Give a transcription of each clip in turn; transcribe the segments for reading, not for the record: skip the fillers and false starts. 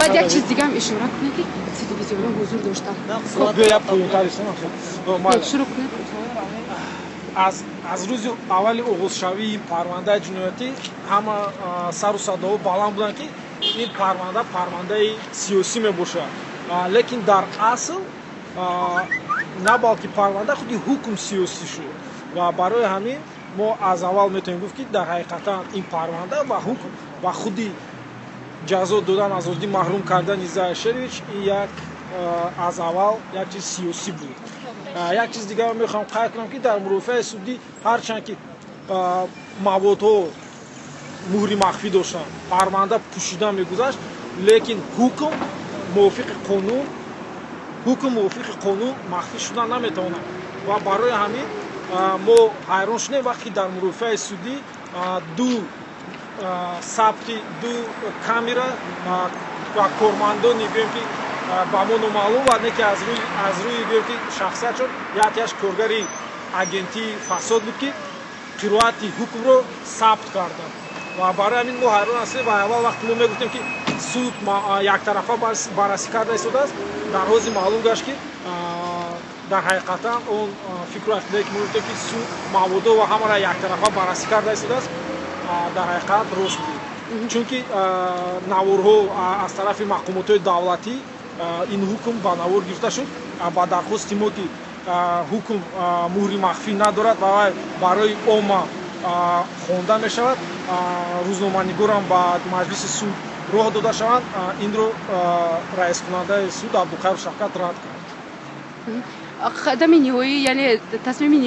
Баъд як чиз дигаам ишора кунед, ки телевизионҳо ҳузур доштанд. Шурӯъ кунед. Аз рӯзи аввали оғозшавии ин парвандаи ҷиноятӣ ҳама сару садоҳо баланд буданд, ки ин парванда парвандаи сиёсӣ мебошад, лекин дар асл на балки парванда, худи ҳукм сиёсӣ шуд. Ва барои ҳамин мо аз аввал метавонем гуфт, ки дар ҳақиқатан ин парванда ва ҳукм ва худи ҷазо додан, аз озодӣ маҳрум кардани Зайя Шерович як аз аввал як чиз сиёсӣ буд. Як чиз дигарро мехоҳам қайд кунам, ки дар мурофиаи судӣ ҳарчанд ки маводҳо муҳри махфӣ доштанд, парванда пӯшида мегузашт, лекин ҳукм мувофиқи қонун махфӣ шуда наметавонад. Ва барои ҳамин мо ҳайрон шудем, вақте ки дар мурофиаи судӣ ду сабти ду камера ва кормандони, гӯем ки, ба мо номаълум ва не ки аз рӯи, гӯем ки, шахсиятшон якеаш коргари агентии фасод буд, ки қироати ҳукмро сабт карданд. Ва барои ҳамин мо ҳайрон ҳастем. Ва аввал вақте мо мегуфтем, ки суд яктарафа баррасӣ карда истодааст, дар ҳозир маълум гашт, ки дар ҳақиқатан он фикру ақидае, ки мо гуфтем, ки суд маводҳо ва ҳамаро яктарафа баррасӣ карда истодааст, дар ҳақиқат рост буд, чунки наворҳо аз тарафи мақомотҳои давлатӣ ин ҳукм ба навор гирифта шуд. Ба дархости мо, ки ҳукм муҳри махфӣ надорад ва вай барои омма хонда мешавад, рӯзноманигорам ба маҷлиси суд роҳ дода шаванд, инро раискунандаи суд Абдуқайюр Шавкат рад кард. Қадами ниҳоӣ, яъне тасмими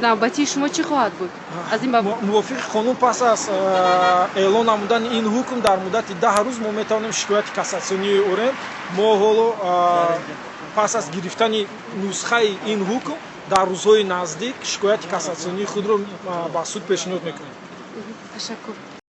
навбатии шумо чӣ хоҳад буд аз ин? Мувофиқи қонун, пас аз эълон намудани ин ҳукм дар муддати 10 рӯз мо метавонем шикояти кассатсионӣ орем. Мо ҳоло пас аз гирифтани нусхаи ин ҳукм дар рӯзҳои наздик шикояти кассатсионии худро ба суд пешниҳод мекунем. Ташаккур.